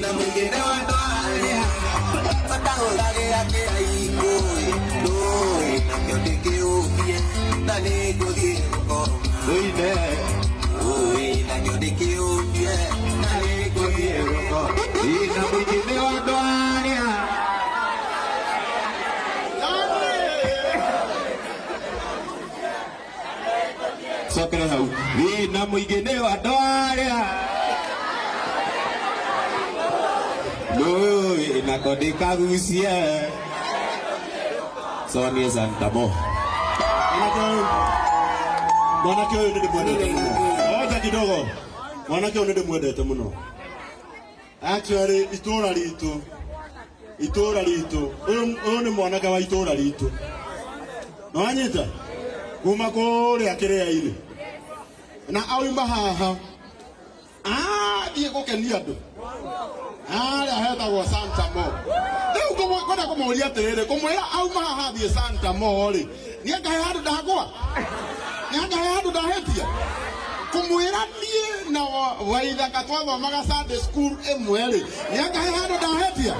Na mũingĩ nĩ wa andũ arĩa matahũthagĩra kĩraikũ ndũĩ nakĩo ndĩkĩũmbie na nĩngũthiĩ gũkoma. Thũine. Ũĩ nakĩo ndĩkĩũmbie na nĩngũthiĩ gũkoma. Ina mũingĩ nĩ wa andũ arĩa. Cokere hau. Ina mũingĩ nĩ wa andũ arĩa. Ndũĩ nako ndĩkagucie. Sonia Santamo. Mwanake ũyũ, mwanake ũyũ nĩ ndĩmwendete mũno. Ngoja kidogo. Mwanake ũyũ nĩ ndĩmwendete mũno. Actually itũra ritũ, itũra ritũ, ũyũ ũyũ nĩ mwanake wa itũra ritũ. Nĩwanyita? Kuma kũrĩa kĩrĩa-inĩ. Na auma haha athiĩ gũkenia andũ harĩa hetagwo Santa Mo. Rĩu ngwenda kũmũria atĩrĩrĩ, kũmwĩra auma haha athiĩ Santa Mo rĩ, niĩ ngahe handũ ndagwa? Nĩ angahe handũ ndahĩtia? Kũmwĩra niĩ na Waithaka twathomaga Sunday school ĩmwe rĩ, nĩ angahe handũ ndahĩtia?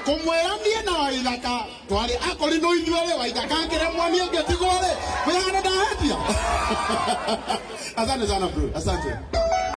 Kũmwĩra niĩ na Waithaka twarĩ akũrinũ ithuĩ rĩ, Waithaka akĩremwo niĩ ngĩtigwo rĩ, kwĩ handũ ndahĩtia? Asante sana bro, asante.